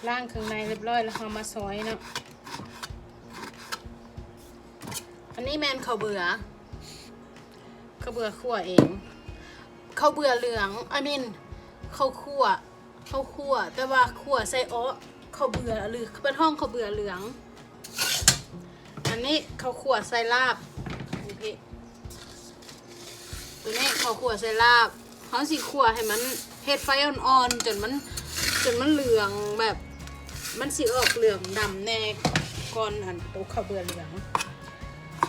ລ້າງເຄື່ອງໃນຮຽບຮ້ອຍແລ້ວ ເຮົາມາຊອຍເນາະ. ອັນນີ້ແມ່ນເຂົ້າເບືອ ເຂົ້າເບືອຂົ້ວເອງ ເຂົ້າເບືອເຫຼືອງ I mean ເຂົ້າຂົ້ວ ເຂົ້າຂົ້ວ ແຕ່ວ່າຂົ້ວໃສ່ເອາະ ເຂົ້າເບືອ ຫຼືເພິ່ນຮ້ອງເຂົ້າເບືອເຫຼືອງ. ອັນນີ້ເຂົ້າຂົ້ວໃສ່ລາບ ໂອເຄ ຕົວນີ້ເຂົ້າຂົ້ວໃສ່ລາບ ເຮົາຊິຂົ້ວໃຫ້ມັນ ເຮັດໄຟອ່ອນໆ ຈົນມັນ ຈົນມັນເຫຼືອງ ແບບມັນຊິອອກເຫຼືອງດຳແດ່ ກ່ອນອັນໂຕເຂົ້າເບືອເຫຼືອງ.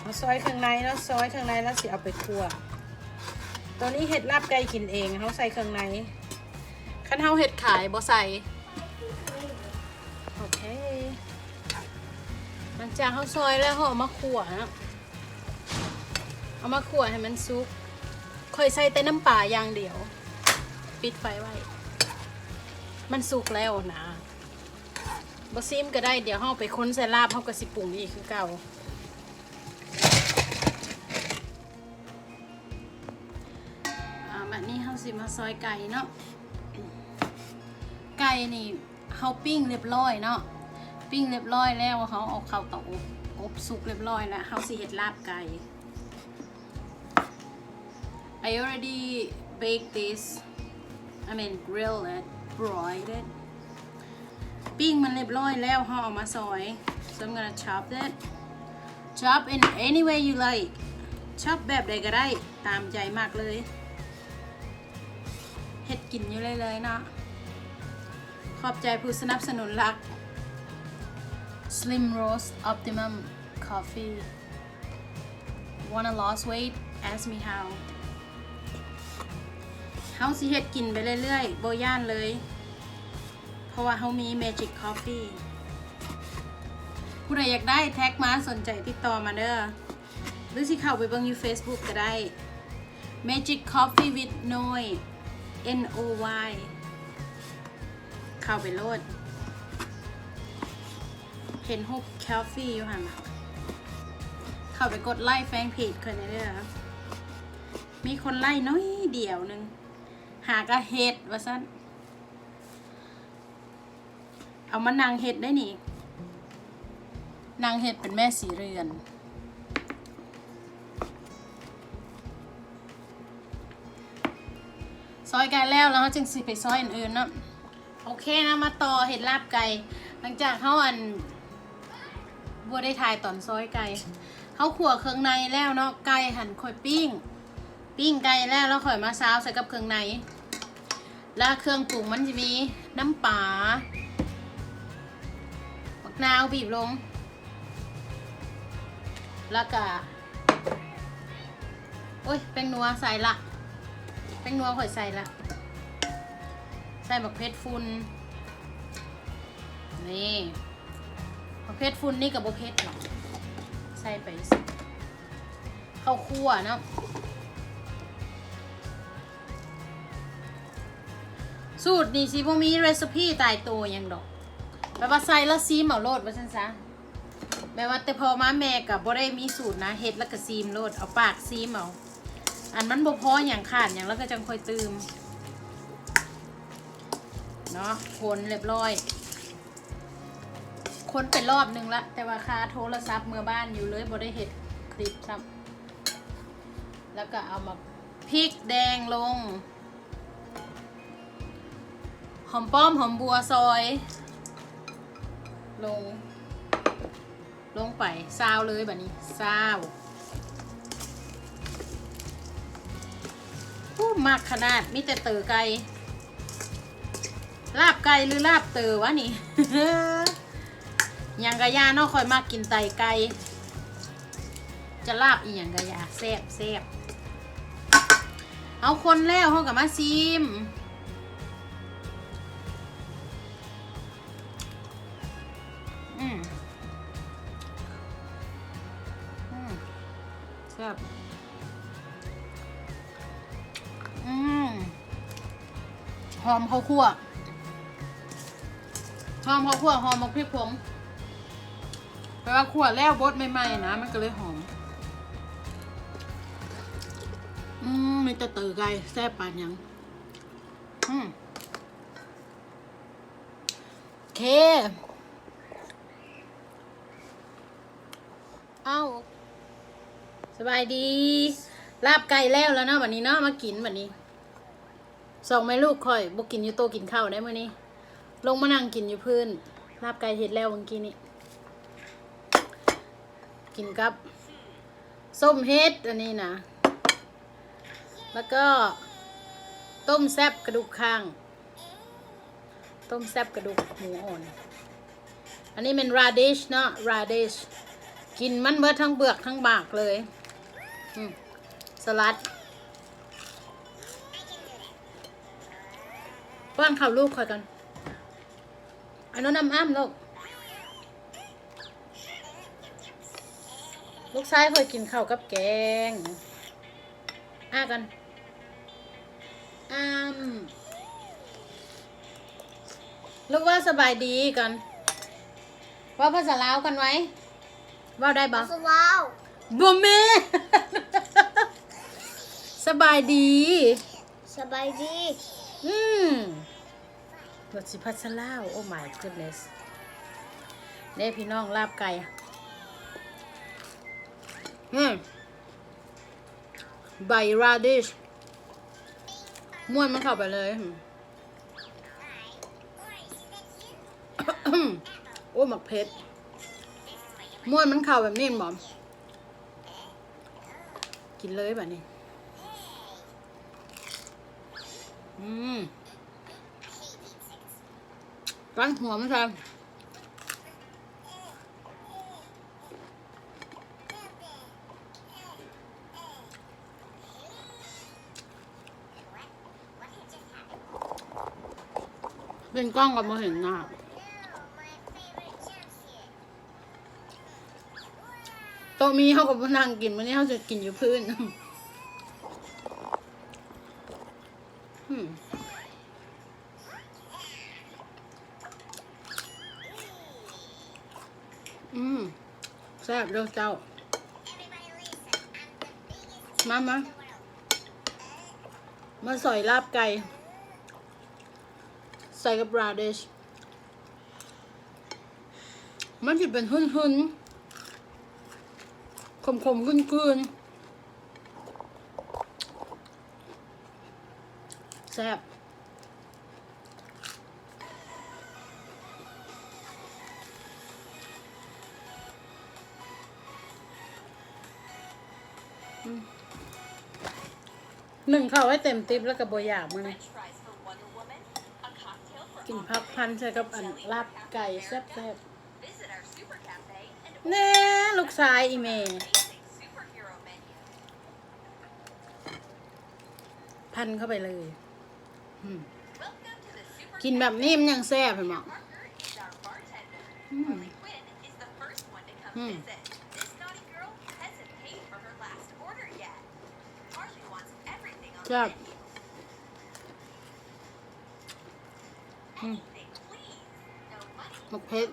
ເຮົາຊອຍເຄື່ອງໃນເນາະ ຊອຍເຄື່ອງໃນແລ້ວຊິເອົາໄປຂົ້ວ. ຕົວນີ້ເຮັດລາບໄກ່ກິນເອງ ເຮົາໃສ່ເຄື່ອງໃນ ຄັນເຮົາເຮັດຂາຍບໍ່ໃສ່. ໂອເຄ ຫຼັງຈາກເຮົາຊອຍແລ້ວ ເຮົາເອົາມາຂົ້ວເນາະ ເອົາມາຂົ້ວໃຫ້ມັນສຸກ. ຂ້ອຍໃສ່ແຕ່ນ້ຳປາຢ່າງດຽວ ປິດໄຟໄວ້ ມັນສຸກແລ້ວນະ. ບໍ່ຊີມກໍໄດ້ ດຽວເຮົາໄປຄົນໃສ່ລາບ ເຮົາກໍຊິປຸງອີກຄືເກົ່າ. ອາ ບັດນີ້ເຮົາຊິມາຊອຍໄກ່ເນາະ. ໄກ່ນີ້ເຮົາປີ້ງຮຽບຮ້ອຍເນາະ ປີ້ງຮຽບຮ້ອຍແລ້ວ ເຮົາເອົາເຂົ້າເຕົາອົບ ອົບສຸກຮຽບຮ້ອຍແລ້ວ ເຮົາຊິເຮັດລາບໄກ່. I already baked this, I mean grilled it, broiled it. ປີ້ງມັນຮຽບຮ້ອຍແລ້ວ ເຮົາເອົາມາຊອຍ. So I'm gonna chop it. Chop in any way you like. Chop ແບບໃດກໍໄດ້ ຕາມໃຈມັກເລີຍ. ເຮັດກິນຢູ່ເລື້ອຍໆເນາະ. ຂອບໃຈຜູ້ສະໜັບສະໜູນຫຼັກ Slim Roast Optimum Coffee. Wanna lose weight? Ask me how. ເຮົາຊິເຮັດກິນໄປເລື້ອຍໆ ບໍ່ຢ້ານເລີຍ ເພາະວ່າເຮົາມີ Magic Coffee. ຜູ້ໃດຢາກໄດ້ ແທັກມາ ສົນໃຈຕິດຕໍ່ມາເດີ້ ຫຼືຊິເຂົ້າໄປເບິ່ງຢູ່ Facebook ກໍໄດ້ Magic Coffee with Noy N O Y. ເຂົ້າໄປໂລດ ເຫັນຮູບ coffee ຢູ່ຫັ້ນ ເຂົ້າໄປກົດໄລ້ແຟນເພຈຂ້ອຍແດ່ເດີ້. ມີຄົນໄລ້ໜ້ອຍດຽວໜຶ່ງ ຫາກະເຮັດວ່າຊັ້ນ. ເອົາມານັ່ງເຮັດໄດ້ນີ້ ນັ່ງເຮັດເປັນແມ່ສີເຮືອນ. ຊອຍໄກ່ແລ້ວ ແລ້ວເຮົາຈຶ່ງຊິໄປຊອຍອັນອື່ນເນາະ. ໂອເຄນະ ມາຕໍ່ເຮັດລາບໄກ່. ຫຼັງຈາກເຮົາ ອັນ ບໍ່ໄດ້ຖ່າຍຕອນຊອຍໄກ່ ເຮົາຂົ້ວເຄື່ອງໃນແລ້ວເນາະ. ໄກ່ຫັ້ນຂ້ອຍປີ້ງ ປີ້ງໄກ່ແລ້ວ ແລ້ວຂ້ອຍມາຊາວໃສ່ກັບເຄື່ອງໃນ. ແລ້ວເຄື່ອງປຸງມັນຈະມີນ້ຳປາ ໝາກນາວບີບລົງ ແລ້ວກະ ໂອ້ຍ ແປ້ງນົວໃສ່ລະ ແປ້ງນົວຂ້ອຍໃສ່ລະ ໃສ່ໝາກເຜັດຝຸ່ນ ນີ້ ໝາກເຜັດຝຸ່ນນີ້ກະບໍ່ເຜັດດອກ ໃສ່ໄປ ເຂົ້າຂົ້ວເນາະ. ສູດນີ້ຊິບໍ່ມີເຣຊິປີຕາຍໂຕຫຍັງດອກ ແບບວ່າໃສ່ແລ້ວຊີມເອົາໂລດວ່າຊັ້ນຊະ. ແບບວ່າແຕ່ພໍ່ມາແມ່ກະບໍ່ໄດ້ມີສູດນະ ເຮັດແລ້ວກະຊີມໂລດ ເອົາປາກຊີມເອົາ ອັນມັນບໍ່ພໍຫຍັງຂາດຫຍັງແລ້ວກະຈັ່ງຄ່ອຍຕື່ມເນາະ. ຄົນຮຽບຮ້ອຍ ຄົນໄປຮອບໜຶ່ງລະ ແຕ່ວ່າຄາໂທລະສັບເມືອບ້ານຢູ່ເລີຍ ບໍ່ໄດ້ເຮັດຄລິບຊ້ຳ. ແລ້ວກະເອົາໝາກພິກແດງລົງ ຫອມປ້ອມ ຫອມບົວຊອຍລົງ ລົງໄປ ຊາວເລີຍບາດນີ້ ຊາວ. ໂອ້ ມັກຂະໜາດ ມີແຕ່ເຕີໄກ່ ລາບໄກ່ຫຼືລາບເຕີວະນີ້. ຫຍັງກະຢ່າເນາະ ຂ້ອຍມັກກິນໄຕໄກ່ ຈະລາບອີ່ຫຍັງກະຢ່າ ແຊບ ແຊບ. ເອົາ ຄົນແລ້ວເຮົາກະມາຊີມ. ອືມ ອືມ ແຊບ. ອືມ ຫອມເຂົ້າຂົ້ວ ຫອມເຂົ້າຂົ້ວ ຫອມໝາກພິກຜົງ ແປວ່າຂົ້ວແລ້ວ ບົດໃໝ່ໆນະ ມັນກະເລີຍຫອມ. ອືມ ມີແຕ່ເຕີໄກ່ ແຊບປານຫຍັງ. ອືມ. ເຄ ເອົ້າ ສະບາຍດີ. ລາບໄກ່ແລ້ວລະເນາະ ບັດນີ້ເນາະ ມາກິນບັດນີ້. ສອງແມ່ລູກຂ້ອຍບໍ່ກິນຢູ່ໂຕະກິນເຂົ້າໄດ໋ມື້ນີ້ ລົງມານັ່ງກິນຢູ່ພື້ນ. ລາບໄກ່ເຮັດແລ້ວເມື່ອກີ້ນີ້ ກິນກັບສົ້ມເຫັດອັນນີ້ນະ ແລ້ວກໍຕົ້ມແຊບກະດູກຂ້າງ. ຕົ້ມແຊບກະດູກໝູອ່ອນ. ອັນນີ້ແມ່ນ radish ເນາະ radish ກິນມັນເບິດທັງເປືອກທັງໝາກເລີຍ. ອືມ ສະຫຼັດ. ປ້ອນເຂົ້າລູກຂ້ອຍກ່ອນ. ອັນນັ້ນນ້ຳອ້ຳລູກ. ລູກຊາຍຂ້ອຍກິນເຂົ້າກັບແກງ. ອ້າກັນ ອ້ຳ. ລູກເວົ້າສະບາຍດີກ່ອນ. ເວົ້າພາສາລາວກ່ອນໄວ. ເວົ້າໄດ້ບໍ່? ພາສາລາວ. ບໍ່ແມ່ນ. ສະບາຍດີ. ສະບາຍດີ. ອືມ. ລົດຊິພັດສະລາວ. Oh my goodness ເດ້ພີ່ນ້ອງ ລາບໄກ່. ອືມ ໃບ radish ມ້ວນມັນເຂົ້າໄປເລີຍ. ໂອ້ ໝາກເຜັດ. ມ້ວນມັນເຂົ້າແບບນີ້ແມ່ນບໍ່? ກິນເລີຍບາດນີ້. ອືມ ປັ້ນຫົວມັນໃສ່. ເປັນກ້ອງກໍບໍ່ເຫັນໜ້າ. ໂຕະມີເຮົາກໍບໍ່ນັ່ງກິນ, ມື້ນີ້ເຮົາຊິກິນຢູ່ພື້ນ. ອືມ ອືມ ແຊບເດີ້ເຈົ້າ. ມາ ມາ ມາສອຍລາບໄກ່ ໃສ່ກັບ radish. ມັນຊິເປັນຫຶ່ນໆ ຂົມໆ ກືນໆ ແຊບ. ອືມ ໜຶ້ງເຂົ້າໃຫ້ເຕັມຕິບແລ້ວກໍບໍ່ຢາກມື້ນີ້. ກິນຜັກພັນໃສ່ກັບອັນລາບໄກ່ແຊບໆ. ແນ່ ລູກຊາຍອີ່ແມ່ ພັນເຂົ້າໄປເລີຍ. ອືມ ກິນແບບນີ້ມັນຍັງແຊບ ເຫັນບໍ່? ອືມ ອືມ ແຊບ. ອືມ ໝາກເຜັດ.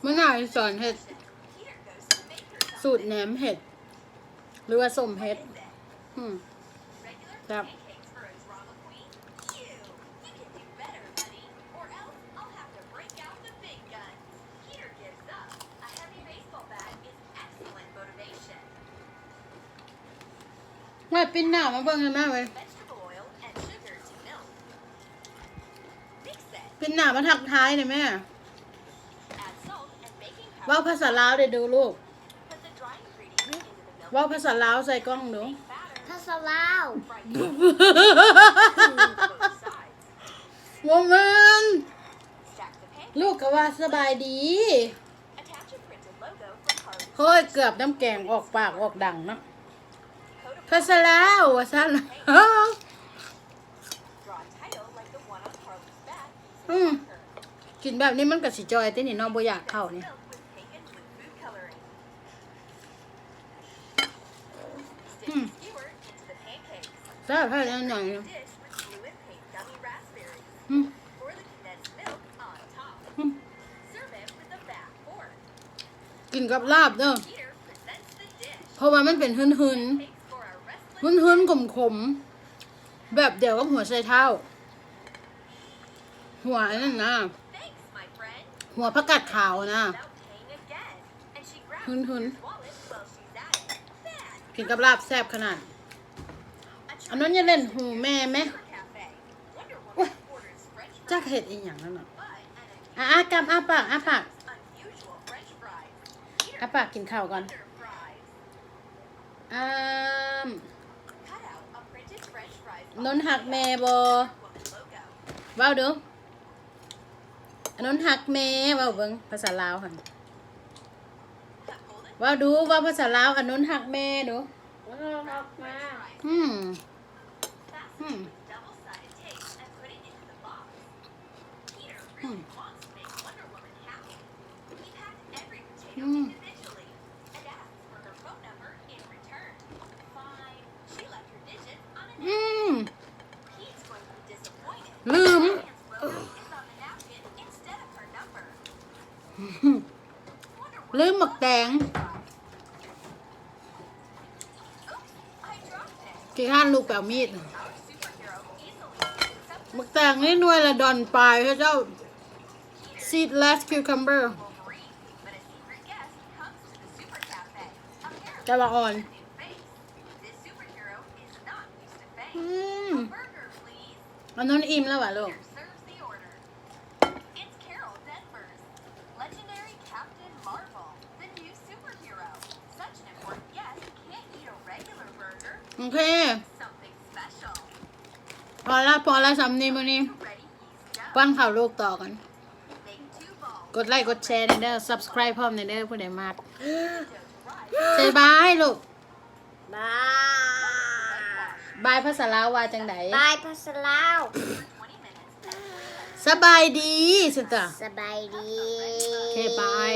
ມື້ໜ້າຊິສອນເຮັດສູດແໜມເຫັດ ຫຼືວ່າສົ້ມເຫັດ. ອືມ ແຊບ. ມາ ປີ້ນໜ້າມາເບິ່ງນຳແມ່ເວີຍ. ປີ້ນໜ້າມາທັກທາຍແດ່ແມ່. ເວົ້າພາສາລາວໄດ້ດູລູກ. ເວົ້າພາສາລາວໃສ່ກ້ອງດູ. ພາສາລາວ. ບໍ່ແມ່ນ. ລູກກໍວ່າສະບາຍດີ. ໂອ້ຍ ເກືອບນ້ຳແກງອອກປາກອອກດັງເນາະ. ພາສາລາວວ່າຊັ້ນ. ອືມ ກິນແບບນີ້ມັນກໍຊິຈ່ອຍຕິນີ້ເນາະ ບໍ່ຢາກເຂົ້ານີ້. ອືມ ແຊບແທ້ ອັນໃຫຍ່. ອືມ ອືມ ກິນກັບລາບເດີ້ ເພາະວ່າມັນເປັນຫຶ່ນໆ ຫຶ່ນໆ ຂົມໆ. ແບບດຽວກັບຫົວໄຊເທົ້າ ຫົວອັນນັ້ນນະ ຫົວຜັກກາດຂາວນະ ຫຶນໆ ກິນກັບລາບແຊບຂະໜາດ. ອານົນ ຢ່າຫຼິ້ນຫູແມ່ແມະ. ໂອ້ຍ ຈັກເຮັດອີ່ຫຍັງນັ້ນນະ. ອາ ອາ ກຳ ອາປາກ ອາປາກ ອາປາກ ກິນເຂົ້າກ່ອນ. ອາ ນົນຮັກແມ່ບໍ່? ເວົ້າດູ. ອານົນຮັກແມ່ ເວົ້າເບິ່ງພາສາລາວຫັ້ນ ເວົ້າດູ ເວົ້າພາສາລາວ ອານົນຮັກແມ່ດູ. ອານົນຮັກແມ່. ອືມ ອືມ ອືມ ອືມ ອືມ ລືມ ລືມໝາກແຕງ ຂີ້ຄ້ານລູກໄປເອົາມີດ. ໝາກແຕງນີ້ໜ່ວຍລະດອນປາຍເດີເຈົ້າ. Seedless cucumber ແຕ່ວ່າອ່ອນ. ອືມ ອານົນອີ່ມແລ້ວຫວາລູກ? ໂອເຄ ພໍລະ ພໍລະ ສ່ຳນີ້ມື້ນີ້. ປ້ອນເຂົ້າລູກຕໍ່ກັນ. ກົດໄລ້ກົດແຊແດ່ເດີ subscribe ພ້ອມແດ່ເດີ ຜູ້ໃດມັກ. ເຊບາຍລູກ. ບາຍ ບາຍພາສາລາວວ່າຈັ່ງໃດ? ບາຍພາສາລາວ ສະບາຍດີຊັ້ນຕາ. ສະບາຍດີ. ໂອເຄ ບາຍ.